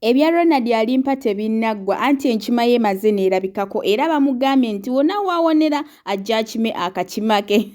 Ebya Ronald Alimpa tebinnaggwa anti enkima ye emaze n'erabikako era bamugambye nti wonna w'awonera ajje akime akakima ke.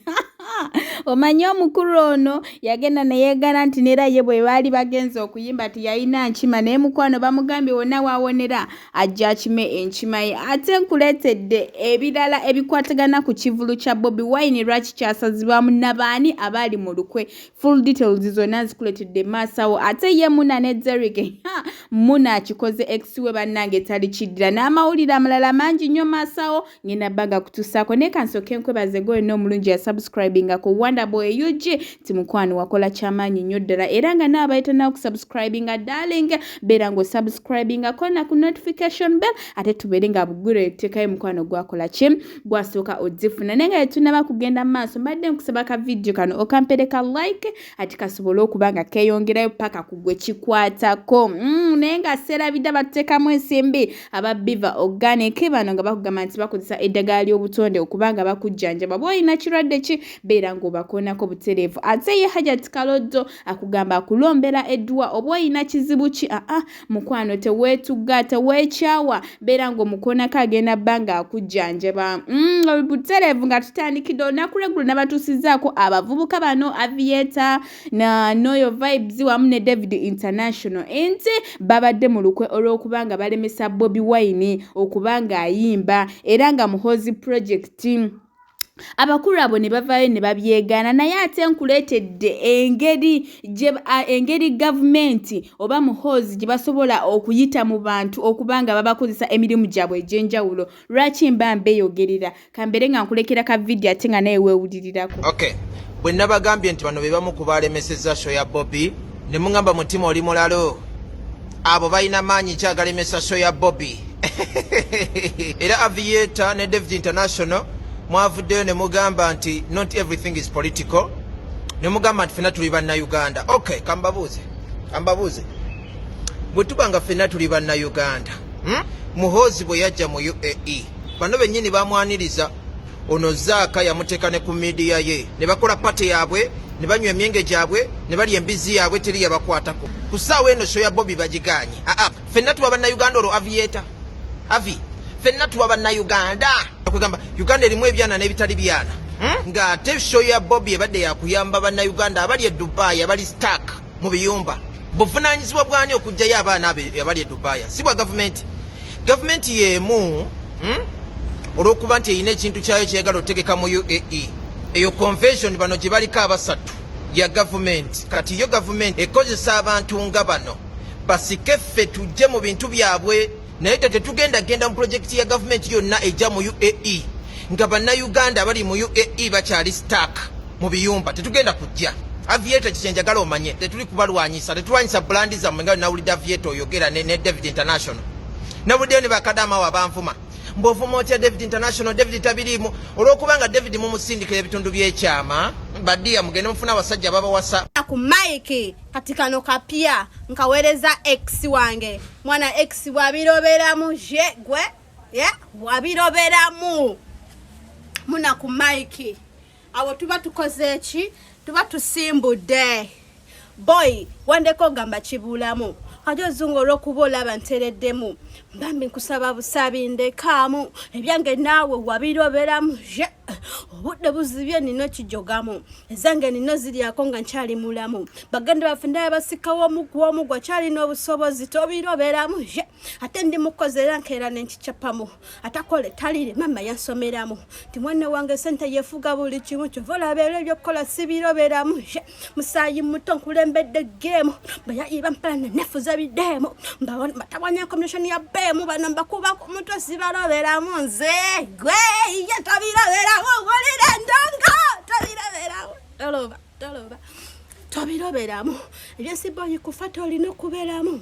Omanyi omukulu ono yagenda ne yeegaana nti neera ye bwe baali bagenze okuyimba teyalina nkima naye mukwano bamugambye wonna w'awonera ajje akime enkima ye. Ate nkuleetedde ebirala ebikwatagana ku kivvulu kya Bobi Wine lwaki kyasazibwamu na baani abaali mu lukwe. Full details zonna nzikuletedde maaso awo. Ate ye Muna ne Derrick, ha, Muna akikoze ex we bannange tali kiddira. N'amawulire amalala mangi nnyo maaso awo ngenda bba nga kutuusaako. Naye kansooke nkwebaze gwe wenna omulungi ya subscribinga ku Wonderboy UG nti mukwano wakola kyamaanyi nnyo ddala, era nga naawe abayita nawe kusubscribinga darling, beera ng'osubscribinga kona ku notification bell ate tubeere nga bugure teekayo mukwano gwakola ki gwasooka ozifuna. Naye nga tetunnaba kugenda mu maaso, mbadde nkusaba ka vidiyo kano okampereka like ate kasobole okuba nga keeyongerayo paka ku gwe kikwatako. Naye nga seerabidde abatuteekamu ensimbi aba Biva Organic bano nga bakugamba nti bakozesa eddagala ly'obutonde okuba nga bakujjanjaba bw'olina olina kirwadde ki, beera ng'obakoonako butereevu. Ate ye Hajat Kaloddo akugamba akulombera edduwa oba olina kizibu ki, aa mukwano teweetugga teweekyawa, beera ng'omukoonako agenda bba ng'akujjanjaba. Butereevu nga tutandikidde olunaku lw'eggulo nabatuusizzaako abavubuka bano Aviator na Noyo Vibes wamu ne David International nti babadde mu lukwe olw'okuba nga balemesa Bobi Wine okuba ng'ayimba era nga Muhoozi Project. Abakulu abo ne bavaayo ne babyegaana, naye ate nkuleetedde engeri gye engeri gavumenti oba Muhoozi gye basobola okuyita mu bantu okuba nga babakozesa emirimu gyabwe egy'enjawulo. Lwaki mba mbeeyogerera? Kambeere nga nkulekera ka vidiyo ate nga naye weewulirirako. Okay. Bwe nabagambye nti bano be bamu ku baalemesezza show ya Bobi ne muŋŋamba mutima oli mulalo. Abo balina maanyi ki agalemesa show ya Bobi? Era Aviator ne David International mwavuddeyo ne mugamba nti not everything is political, ne mugamba nti ffenna tuli bannayuganda. Okay, kambabuuze, kambabuuze, bwe tuba nga ffenna tuli bannayuganda, Muhoozi bwe yajja mu UAE bano bennyini bamwaniriza. Ono Zaaka yamuteeka ne ku midiya ye ne bakola pate yaabwe ne banywa emyenge gyabwe ne balya embizzi yaabwe, teri yabakwatako. Ku ssaawa eno show ya Bobi bagigaanye. Aa, ffenna tuba bannayuganda. Olwo Aviator, Avi, ffenna tuba bannayuganda. Kwegamba Uganda erimu ebyana n'ebitali byana, Ng'ate show ya Bobi ebadde yakuyamba bannayuganda abali e Dubai abali stuck mu biyumba. Buvunaanyizibwa bwani okuggyayo abaana abo abali e Dubai? Si bwa gavumenti. Gavumenti y'emu, Olw'okuba nti erina ekintu kyayo kyeyagala otegeka mu UAE, eyo convention bano gye baliko abasatu ya gavumenti. Kati yo gavumenti ekozesa abantu nga bano basike ffe tujje mu bintu byabwe, naye tetugenda genda mu pulojekiti ya gavumenti yonna ejja mu UAE nga bannayuganda abali mu UAE bakyali stuck mu biyumba. Tetugenda kujja. Aviator, kikyenjagala omanye, tetuli kubalwanyisa, tetulwanyisa bulandi zammwe. Nga nawulidde Aviator oyogera ne David International, nawuliddeyo ne bakadaama awo abanvuma mbw'ovuma otya David International, David tabiriimu. Olw'okuba nga David mumusindikira ebitundu by'ekyama, badiya mugende mufune abasajja babawasa. Ku mike kati kano kapya nkaweereza ex wange mwana ex bwabiroberamu je gwe ye bwabiroberamu muna ku mike awo tuba tukoze ki, tuba tusimbudde boy wandeko gamba kibulamu kati ozungu olw'okuba olaba ntereddemu mbambi nkusaba busabi ndekaamu ebyange naawe wabiroberamu je obudde buzibye nina kijogamu ezange nina ziryako nga nkyali mulamu baganda baffe ndaba basikawo omugwa omugwa kyalina obusobozi tobiroberamu je ate ndi mukozi era nkeera nenkicapamu atakole talire mama yansomeramu nti mwana wange sente yefuga buli kimu kyova olaba era ebyokukola sibiroberamu musaayi muto nkulembedde geemu bayayiba mpalana nefuza bideemu mbatawanya combination ya beemu bano mbakuba ku mutwe sibaloberamu nze gwe ye tobiroberamu wulira endongo tobiroberamu toloba toloba tobiroberamu ebyensiboyi kufa tolina okubeeramu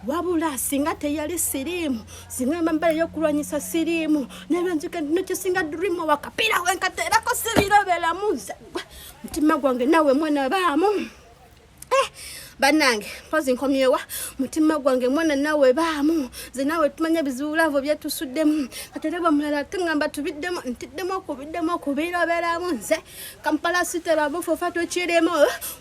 wabula singa teyali siriimu singa mbambala eyokulwanyisa siriimu nebyenzikenokyesinga durimu wakapiira wenkateerako sibiroberamu nze mutima gwange nawe mwana baamu. Bannange, mpozi nkomyewa mutima gwange mwana nawe baamu nze nawe tumanya bizibu lavo byetusuddemu katereba mulala tungamba tubiddemu ntiddemu okubiddemu okubiroberamu nze Kampala city babufufa tukirimu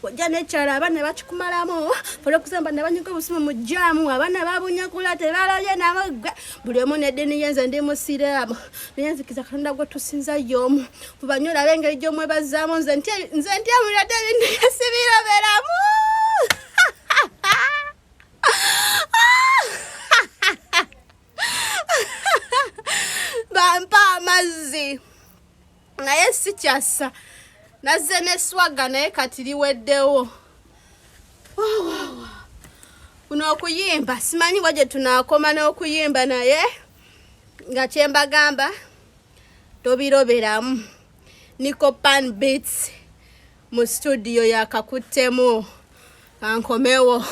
ojja nekyalo abaana bakikumalamu olwokuzamba ne banyuka obusimu mu jaamu abaana babunyakula tebalabye nabo buli omu neddiini ye nze ndi musiraamu naye nzikiza Katonda gwe tusinza y'omu fuba nnyo olabe engeri gy'omwebazaamu nze ntya mulate ebintu byesibiroberamu. Bampa amazzi naye si kyassa nazze ne swaga naye kati liweddewo. Kuno okuyimba simanyi wa gye tunaakoma n'okuyimba naye nga kyembagamba tobiroberamu. Nico Pan Beats mu studio yakakuttemu kankomewo.